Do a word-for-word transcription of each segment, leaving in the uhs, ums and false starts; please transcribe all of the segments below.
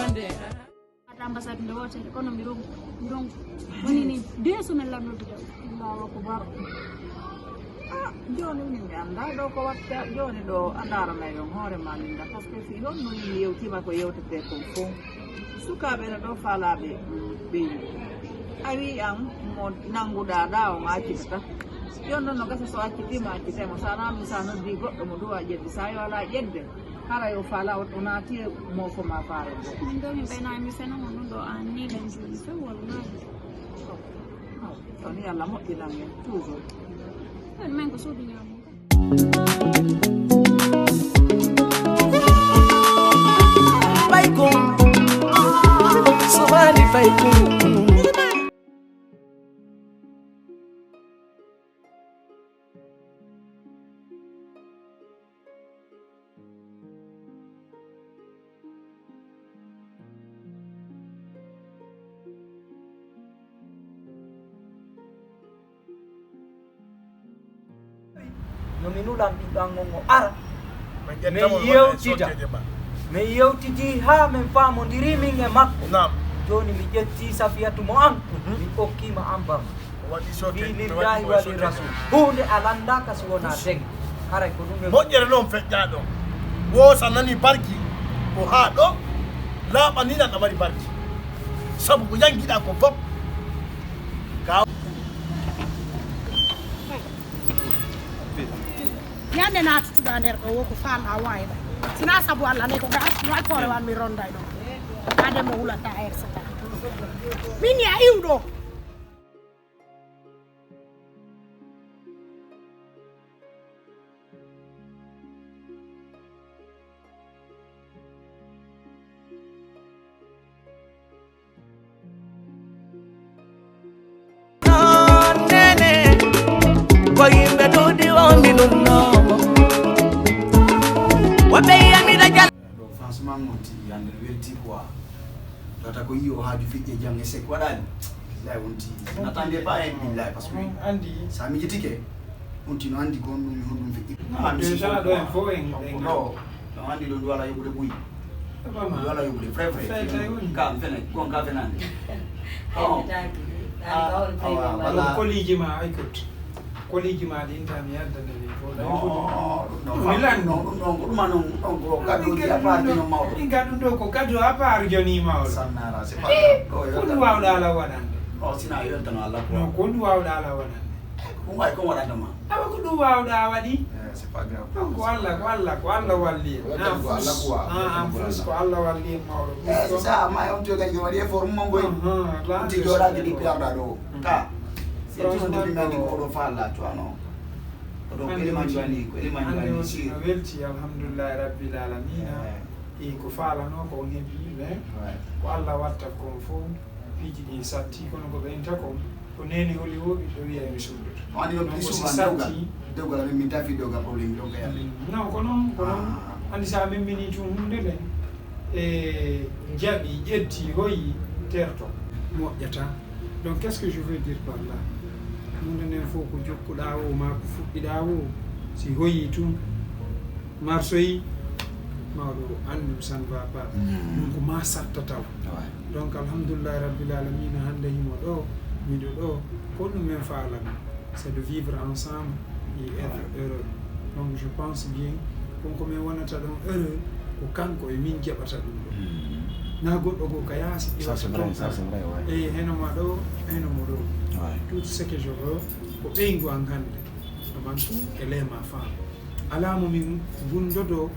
Wata ambassade nde wootere, kono mi ronku, mi ronku. Woni ni, deux semaines lan noddude o. Allahu akbar. Ah, jooni min mi anndaa ɗo ko watta. Jooni ɗo a ndaarana yon hoore ma, Linda, parce que si honno yimɓe yewtiima ko yewtetee kon fof, sukaaɓe ene ɗo faalaaɓe, mm, ɓeydu. A wii an mo nannguɗaa ɗa on accitata. Yon noon no gasa so accitiima, accitee mo. So a naamni, so a noddii goɗɗo mo duwa ƴedde, so a yo alaa ƴedde, hara yo faala o, o naati e moofo ma faare ɗo. Min ɗo mi ɓenaani, mi fena mo ɗum ɗo an ni len juli fe wallahi. Aw, kono yo Allah moƴƴinan en toujours. Kono men ko suudu ñaamo. Faykun, Subani Faykun. No mi nulan ɓiɗɗo an on o ara. Min ƴettamo mi ɗo e yewtida socceeje ma. Min yewtidi haa min faamondiri min e makko. Naam. Jooni mi ƴetti Safiyatu mo an, mhm, mi okkii ma an bam. O waɗi socceeje, mi waɗi lillahi mo e wa li socceeje rasul. Huunde a lanndaaka si wonaa deŋ. Haray ko ɗum e moƴƴere noon feƴƴaa ɗo. Wo so a nanii barki ko haa ɗo, laaɓa ni nan a mari barki. Sabu ko janngiɗaa ko fof. Ka Ñande naatutuɗa nder ɗo wo ko faalɗa wawi ɗa. Sina sabu Allah ne ko ga arsuɗo alkoore wan mi ronday ɗo. Ade mo hulata air sata. Min ya iwɗo. Ko yimɓe ɗuuɗi wonmi ɗum nomo. Woɓɓe yiyami da jal. Ɗo franchement on ti hannde no welti quoi. Tata ko yi o haaju feƴƴe jam e sek waɗaani. Billahi on ti. Natande pas en billahi parce que sa mijitike on ti no anndi kon ɗum honɗum feƴƴi. Ah, mi déjà ɗo en fof en ɗo. No anndi ɗo ndu ala yoɓude ɓuy. Ndu ala yoɓude vrai vrai. Ka mi fene gon ka fenande. Ɗo koliji ma ay kot. Koliji ma ɗin ta mi addana ɗin fof. Mi lan non ɗum ɗon ko ɗuma non ɗum ɗon ko kadu ji à part joni mawɗo. Ɗin ka ɗum ɗo ko kadu à part joni mawɗo. Sannara c'est pas grave. Ko ɗum wawɗa ala waɗande. Non sina yoltano Allah ko. Non ko ɗum wawɗa ala waɗande. Ɗum wawi kon waɗanta ma. Awa ko ɗum wawɗa waɗi. Eh, c'est pas grave. Ko Allah, ko Allah, ko Allah walli en. En plus, en plus ko Allah walli en mawɗo. Eh, c'est ça, ma on to gaji waɗi effort mo ngoy. Ti joɗa de depuis arda ɗo. Ka. C'est tout de même ko ɗo fa Allah to ano. Ko ɗo ko élément jwani, ko élément jwani si. No welti alhamdulillahi rabbil alamina. Eh. E ko faalano ko on heɓi, mais ko Allah watta kon fof. Piiji ɗin satti, kono ko ɓeynta kon, ko neene holi o ɓiɗɗo wiya mi suddoto. On dit le plus souvent dewgal, dewgal amin min tafi dewgal problème ɗon ka yalla. Non, ko non, ko non. Andi sa min mini tun hunde le, e jaɓi, ƴetti, hoyi, terto. Moƴƴata. Donc qu'est-ce que je veux dire par là? Hunde nden fof ko jokkuɗa o, ma ko fuɗɗiɗa o, si hoyi tun, marsoyi, mawɗo andu ça ne va pas. Donc ma satta taw. Donc alhamdulillahi rabbil alamina hannde himo ɗo, miɗo ɗo, ko ɗum min faalami, c'est de vivre ensemble et être heureux. Donc je pense bien kon ko min wonata ɗon heureux ko kanko e min jaɓata ɗum ɗo. Na goɗɗo goo ka yaasi iwata ton ka. Eyi, heno ma ɗo, heno mo ɗo. Tout ce que je veux ko ɓeyngu an hannde. Aman tun e lema faa alaa mo min gundodo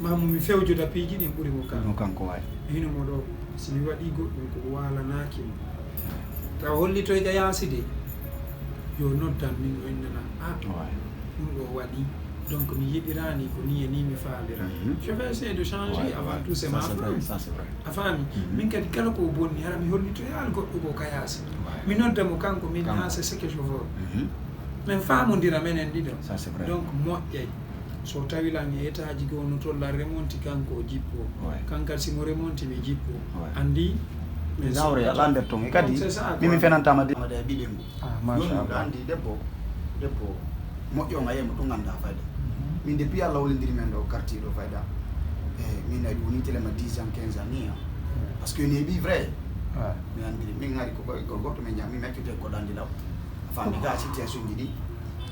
ma mo mi fewjoda piiji ɗin ɓuri mo kan. Ɗum kanko waay. Hino mo ɗo, si mi waɗi goɗɗum ko waalanaaki mo. Tawa hollitoyga yaasi de, yo noddan min o innana, a ɗum ɗo waɗi, donc mi yiɗirani ko ni e ni mi faalira. Je vais essayer de changer avant tout, c'est ma femme. A faami? Min kadi kala ko bonni hara mi hollitoyal goɗɗo goo ka yaasi. Mi nodda mo kanko min, ha c'est ce que je veux. Min faamondira menen ɗiɗo. Donc moƴƴay. So tawi lan e état ji goo no tolla remonti kanko o jippo. Kan kadi si mo remonti mi jippo. Andi? Genre a lannder ton e kadi min mi fenantama de. Amada e ɓiɓe ngu. Ah, machallah. Andi debbo, debbo moƴƴo nga yemo ɗum ganda fayda. Min depuis Allah wolindiri men ɗo quartier ɗo fayda. E min ay woni telema dix ans, quinze ans ni. Parce que neeɓi vrai. Mi anndiri, min ngari ko koye gol goto min jam, min accute ko dandi law. Fammi ga situation ji ɗi.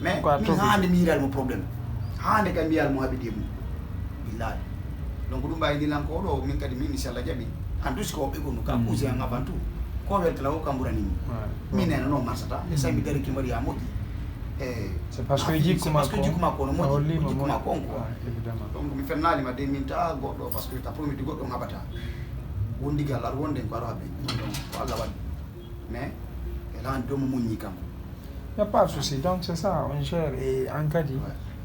Mais min hande mi yiɗal mo problème. Hande kam mbiyal mo haɓidi e mum. Billahi. Donc ɗum mbawi ndilan ko ɗo, min kadi min, inchallah, jaɓi. En plus ko ɓe gonu ka cousin am avant tout. Ko weltala o kam ɓuranimi. Min nena non marsata. E sa mi dari ki mbaɗi ya moƴƴi. Eh, c'est parce que jikku makko, jikku makko no moƴƴi, jikku makko on quoi. Évidemment. Donc mi fennali ma de min ta goɗɗo, parce que ta promis goɗɗo on haɓata. Wondigal ar wonden ko aɗa haɓe. Donc ko Allah waɗi. Mais e lan domo muññi kam. Y a pas de souci. Donc c'est ça, on gère. Et an kadi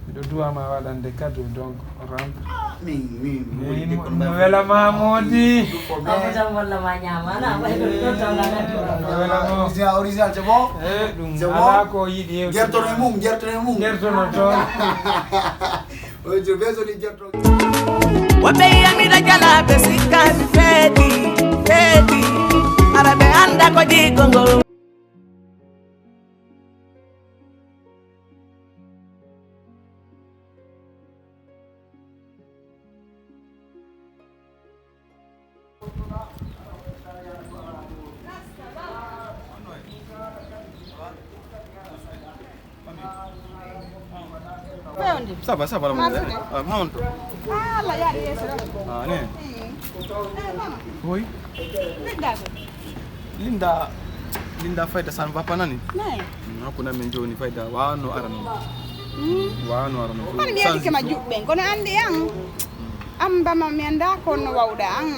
miɗo duwa ma waɗande cadeau, donc on rentre. Min min mi weli de kono mi wela ma modi. Abudan walla ma ñama na ɓay ɗo ɗo tawla na. Original, original, c'est bon. Eh, ɗum ala ko yiɗi hewtude. Jertono e mum, jertono e mum. Jertono toon. Ojo beso ni jertono. Woɓɓe yiyami dajalaɓe sikkami feedi, feedi. Ara ɓe anda ko jigo ngol. Ça va, ça va, alhamdulillah. Ah, ma on to? Ah, Allah yaari yeeso ɗo. Ah, ne. Eh, mama. Oui. Linda ko? Linda, Linda fayda ça ne va pas nani? Ne. Mm, hakkunde men joni fayda wano arano. Mm. Wano arano. Kono mi yadike ma juɓɓen, kono andi an. An bama mi anda ko no wawɗa an.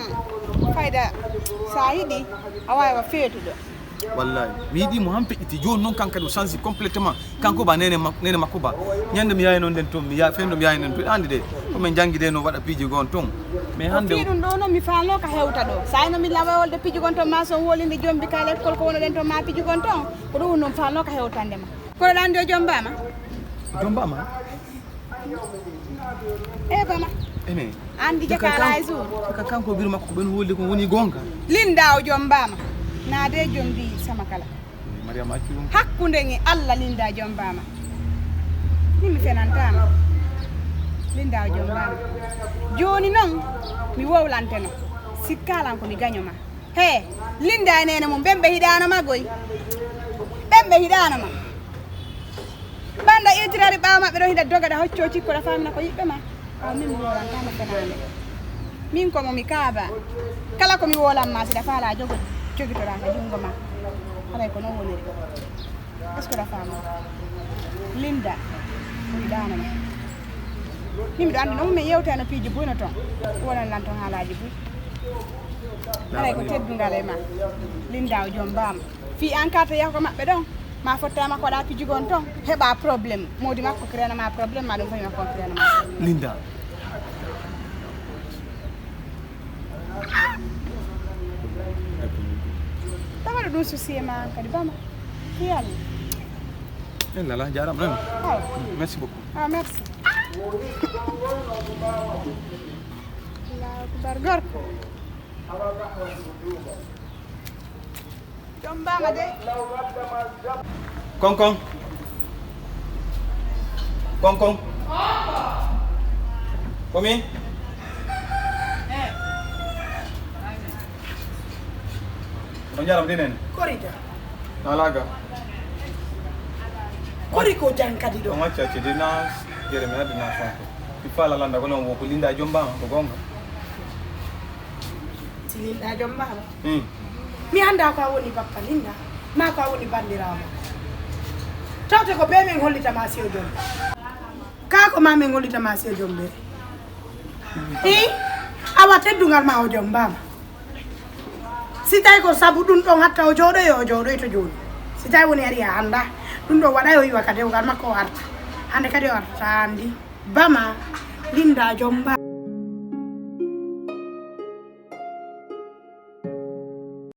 Fayda sa yiɗi a wawa feetuɗo. Wallahi mi yiɗi mo han peƴƴiti joni noon, kan kadi o change complètement. Kanko ba nene makko, nene makko ba. Ñande mi yayi noon nden toon, mi ya fendo mi yayi noon toon. Andi de ko min jangi de no waɗa piiji gon toon. Mais hande o ɗum ɗo noon mi falno ka hewta ɗo. Sa ino mi lawa wolde piiji gon toon ma son wolinde jombi ka lekkol ko wonoɗen toon ma piiji gon toon. Ko ɗum noon falno ka hewtande ma. Kono ɗan de jombama. Jombama? E bama. Ene. Andi jaka lay jour. Ka kanko biro makko ko ɓen wolde ko woni gonga. Linda o jombama. Na de jombi sama kala. Mariama accu ɗum. Hakkunde ngi Allah Linda jombama. Ni mi fenantama. Linda o jombama. Joni noon mi wowlanteno. Sikkalan ko mi gaño ma. He, Linda e nene mum ɓen ɓe hiɗano ma goy. Ɓen ɓe hiɗano ma. Banda itirari ɓawo maɓɓe ɗo hiɗa doga ɗa hocco cikkoɗa famina ko yiɓɓe ma. Aw min mi wolantama fenande. Min komo mi kaaba. Kala ko mi wolanma siɗa fala jogo jogitoraka jungo ma. Haray ko non woniri. Est-ce que ɗa fama? Linda mi ɗanama. Min miɗo andi non min yewtano piiji buy no ton. Wonan lan ton haalaji buy. Haray ko teddungal e ma. Linda o jombama. Fi an ka to yaha ko maɓɓe ɗon. Ma fottama ko ɗa pijugon ton heɓa problème modi makko kirana ma problème ma ɗum fami makko kirana ma. Linda. Tawaɗo ɗum souci e ma kadi bama. Fiyal. En lala jarama nan. Awa. Merci beaucoup. Ah, merci. Allahu akbar gorko. Jombama de. Konkon. Konkon. Komi. On jarama de nene. Korita. Nalaga. Kori ko jan kadi ɗo. On acca acca de na jere mi adina fanko. Mi fala landa ko non wo ko Linda jombama ko gonga. Si Linda jombama. Hmm. Mi anda ko a woni bappa Linda, ma ko a woni bandirawo ma. Tawte ko be min hollita ma siyo jom. Ka ko ma min hollita ma siyo jom be. Hi? Awa teddungal ma o jombama. Si tawi ko sabu ɗum ɗon hatta o jooɗoy o jooɗoyto jooni. Si tawi woni ari a anda. Ɗum ɗo waɗa o yiwa ka dewgal makko o arta. Hande kadi o artata andi. Bama, Linda jomba.